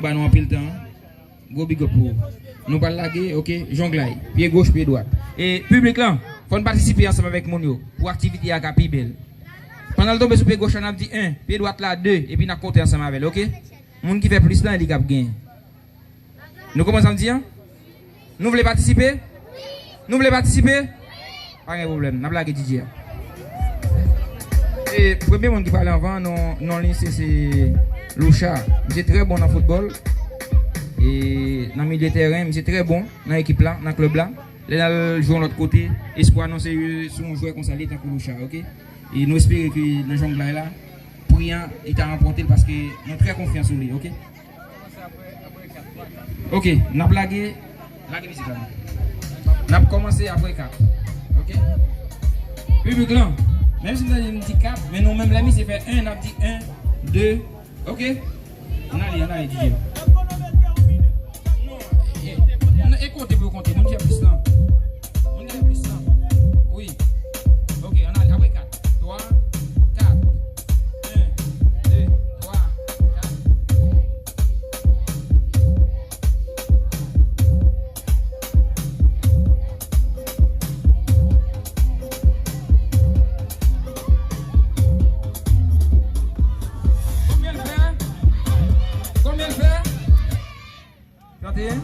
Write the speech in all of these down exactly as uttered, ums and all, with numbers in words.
Ba nou anpil tan. Gwo big up pou ou. Nou pral lage, oke? Jonglay. Pye goch, pye dwat. E piblik lan, fò n patisipe ansanm avèk moun yo pou aktivite a ka pi bèl. Pandan l tonbe sou pye goch la, n ap di en, pye dwat la de, epi n ap konte ansanm avè l, oke? Moun ki fè plis lan, li k ap genyen. Nou konprann sa m di an? Nou vle patisipe? Nou vle patisipe? Pa gen pwoblèm, n ap lage D J a. E premye moun ki pale anvan, non, non li se, se Loucha. Misye trè bon nan foutbòl. E nan milye tèren, misye trè bon nan ekip la, nan klèb la. Lè n al jwe yon lòt kote, espwa nou se sou yon jwè konsa, li tankou Loucha, oke? E nou espere ke nan Jonglay la, pri an, li ta ranpòte l paske nou trè konfyan sou li, oke? Oke, n ap lage, lage mizik la. N ap kòmanse apre kat. Oke? Piblik lan, menm si m tande m di kat, men nou menm lè misye fè en, n ap di en, de, oke? Ann ale, ann ale, D J. Non, e, e, e konte pou yo konte. Moun ki fè plis lan. Moun ki fè plis lan. Wi. Oke, ann ale. Apre kat. Twa, kat. En, de, twa, kat. Konbyen l fè? Konbyen l fè? Trannteyen?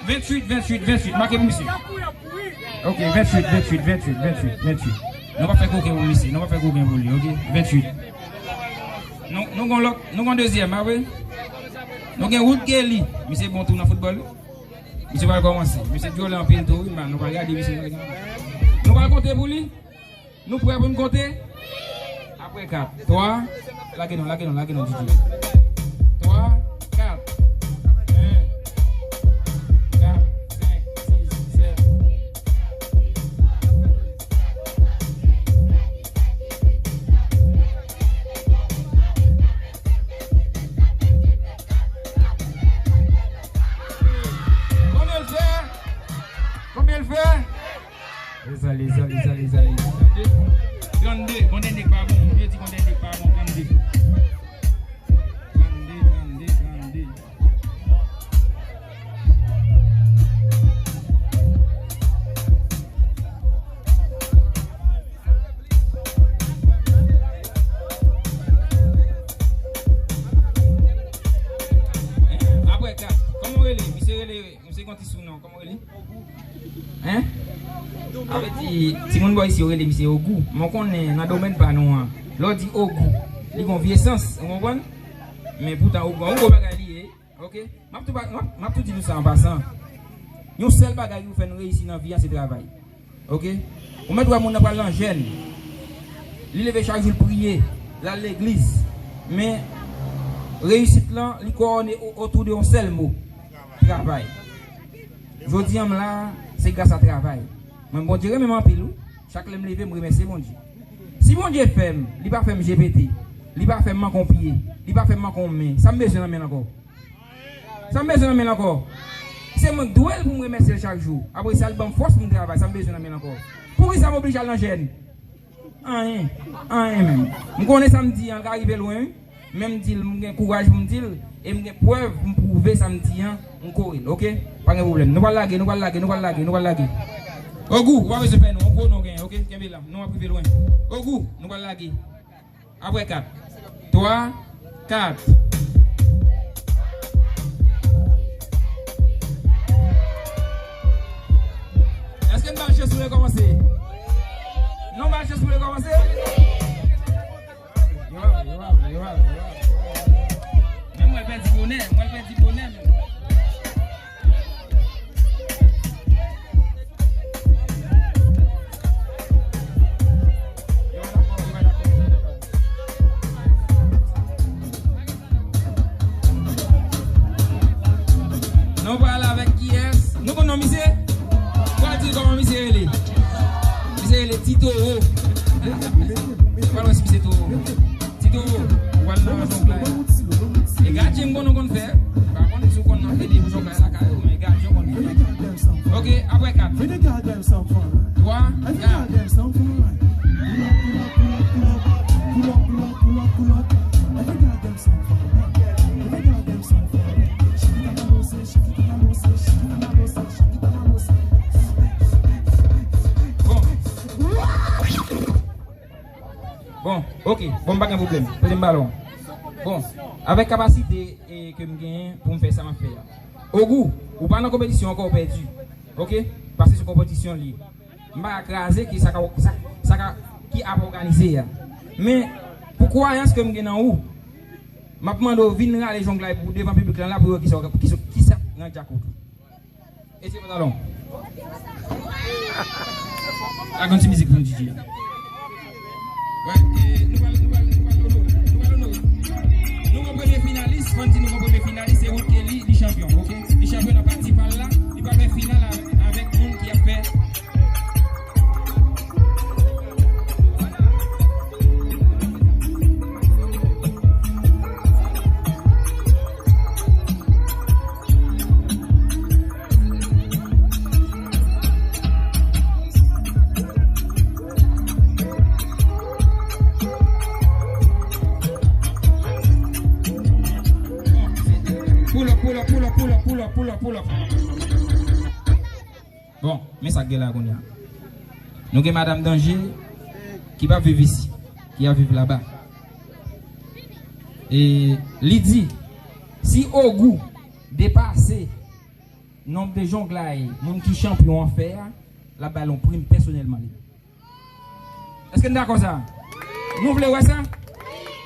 Venntuit, venntuit, venntuit. Make pou misye. Oke, venntuit, venntuit, venntuit, venntuit, venntuit. Nou pa fè koken pou misye, nou pa fè koken pou li, oke? Venntuit. Nou, nou gon lòt, nou gon dezyèm, pa vre? Nou gen Wood Kelly. Misye bon tou nan foutbòl, wi. Misye pral kòmanse. Misye djòlè anpil tou, wi, man. Nou pral gade misye. Nou pral konte pou li. Nou prè pou n konte? Apre kat. Twa. Lage non, lage non, lage non, D J. Twa, kat. En, kat, senk, sis, sèt. Konbyen l fè? Konbyen l fè? Lèzali, lèzali, lèzali, lèzali. Trannde. Trannde. Gon dènye k pa bon. Mwen di gon dènye k pa bon. Trannde. Trannde, trannde, trannde. Apre kat. Kòman w rele? Misye rele, misye gon ti sou non. Kòman w rele? Hein? Sa vle di, timoun bò isi yo rele misye Ogou. Men w konnen nan domèn pa nou an, lè w di Ogou, li gon vye sans, ou konprann? Men poutan Ogou, yon gwo bagay li ye. Oke? M ap tou ba-, m ap, m ap tou di nou sa an pasan. Yon sèl bagay ki pou fè nou reyisi nan vi a, se travay. Oke? Ou mèt wè moun nan pral nan jèn. Li leve chak jou, l priye, l al legliz. Men, reyisit lan, li kowòne o-, otou de yon sèl mo. Travay. Jodi a, m la, se gras a travay. Mwen, Bondye renmen m anpil, wi. Chak lè m leve, m remèsye Bondye. Si Bondye fè m, li pa fè m je pete, li pa fè m manke yon pye, li pa fè m manke yon men, sa m bezwen nan men l ankò? Sa m bezwen nan men l ankò? Se mwen k dwe l pou m remèsye l chak jou. Apre sa, l ban m fòs pou m travay. Sa m bezwen nan men l ankò? Poukisa m oblije al nan jèn? Anyen. Anyen menm. M konnen sa m di an ka rive lwen, wi. Men m di l, m gen kouraj pou m di l, e m gen prèv pou m pwouve sa m di an, m kore l, oke? Pa gen pwoblèm. Nou pral lage, nou pral lage, nou pral lage, nou pral lage. Ogou, ou pa bezwen pè non, yon gwo non w genyen, oke? Kenbe la, non w ap rive lwen. Ogou, nou pral lage. Apre kat. Twa, kat. Èske n ba l chans pou l rekòmanse? Nou ba l chans pou l rekòmanse? Yo, yo, yo, yo. Men mwen pèdi bonè, mwen pèdi bonè menm. Nou pral avèk kiyès? Nou konn non misye? Pral di kòman misye rele. Misye rele Ti Towo. Pral wè si misye Towo. Ti Towo, ou pral nan Jonglay la. E gadyen m konn ou konn fè. Pa konn si w konn nan pede pou Jonglay lakay ou, men gadyen w konn fè. Oke, Wè kat. Twa, kat. Bon. Bon, ok. Bon, m pa gen pwoblèm. Pote m balon. Bon, avèk kapasite e ke m genyen pou m fè sa m ap fè a. Ogou, ou pa nan konpetisyon ankò, ou pèdi. Ok? Paske se konpetisyon li ye. M pa ka kraze ki sa ka, sa, sa ka, ki ap òganize a. Men, pou kwayans ke m gen nan ou, m ap mande w vin rale jonglay pou devan piblik lan la pou yo wè kisa, kisa, kisa nan djakout ou. Eseye pantalon. Lage yon ti mizik pou nou, D J. Wè, e, nou pral, nou pral, nou pral onore, nou pral onore. Nou gon premye finalis, fò n di nou gon premye finalis, se Wood Kelly, li chanpyon, ok? Li chanpyon nan pati pa l la, li pral fè final avè, avèk moun ki ap fè Pull up, pull up, pull up, pull up, pull up, pull up, pull up. Bon, men sa k gen la kounye a. Nou gen Madanm Danje ki p ap viv isi, ki ap viv laba. E li di, si Ogou depase nonb de jonglay moun ki chanpyon an fè a, l ap ba l yon prim pèsonèlman li. Èske n dakò sa? Nou vle wè sa?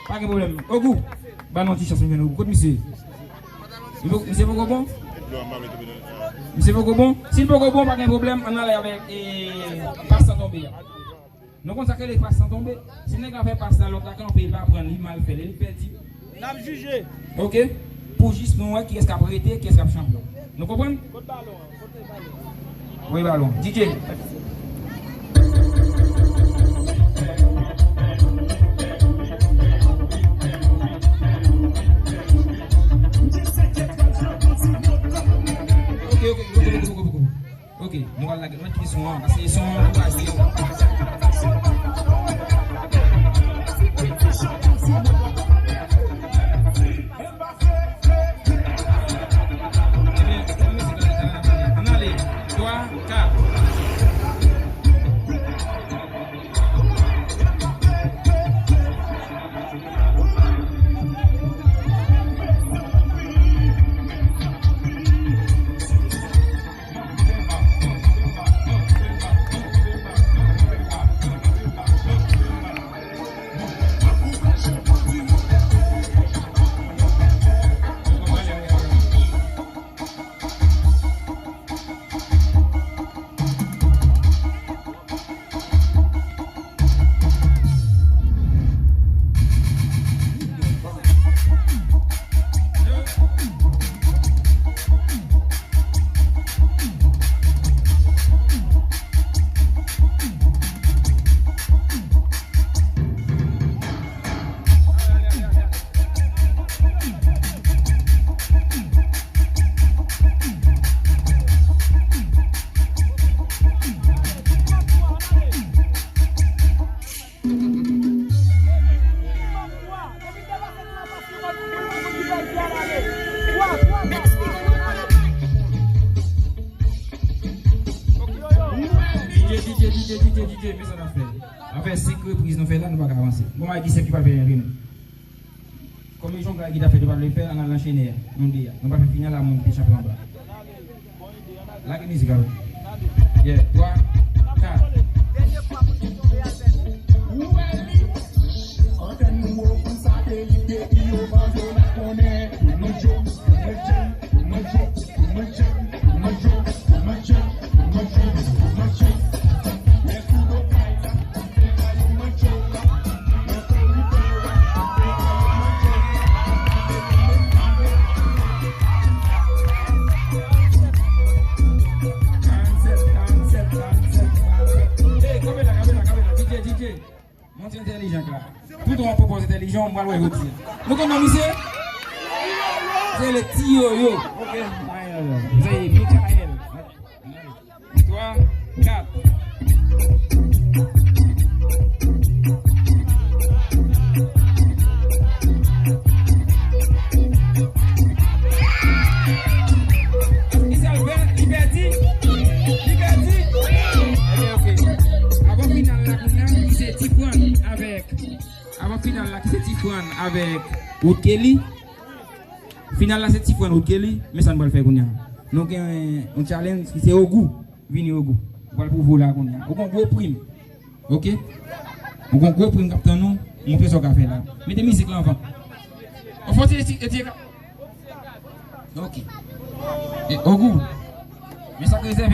Pa gen pwoblèm. Ogou, ba n yon ti chans nou jwenn Ogou. Kot misye? Li po-, misye poko bon? Misye poko bon? Si l poko bon, pa gen pwoblèm. Ann ale avèk, e, pas san tonbe a. Nou konn sa k rele pas san tonbe? Si nèg la fè pas la, lòt la kanpe, li pa pran l, li mal fè l, li pèdi. N ap jije. Ok? Pou jis nou wè kiyès k ap rete, kiyès k ap chanpyon. Nou konprann? Kot balon an? Kot balon an? Voye balon. D J. Ok, ok, ok, ok, ok, ok, ok. Ok, nou pral lage lòt kesyon an, paske son an ankouraje. Ebyen, ann ale, twa, kat. D J, D J, D J, D J, D J, men sa n ap fè. Apre senk repriz nou fè la, nou pa ka avanse. Bon, Mike Gisèp ki pral fè yon rim. Kòm e jonglay ki t ap fè, nou pa vle fè, ann al anchene a. Nou de a. Nou pa fè final a moun ki te chanpyon anba. Lage mizik a wi. Yeah, twa, kat. Hey, kanpe la, kanpe la, kanpe la. D J, D J. Moun entèlijan k la. Tout yon pwopòz entèlijan, m pral wè jodi a. Nou konn non misye? Se le Ti Yoyo. Ok. Se Mikael. twa, kat. Kisa l fè? Li pèdi? Li pèdi? Ebyen, oke. Avan final la kounye a, ki se Tifwàn avèk, avan final la, ki se Tifwàn avèk Wood Kelly. Final la, se Tifwàn, Wood Kelly, men sa n pral fè kounye a. Nou gen yon challenge ki se Ogou. Vini, Ogou. Ou pral pwouve w la kounye a. Ou gen gwo prim. Oke? Ou gen gwo prim k ap tann ou. Montre sa w ka fè la. Mete mizik la anvan. Ou fò ti, ti, ti, oke. E, Ogou. Men sa k rezève.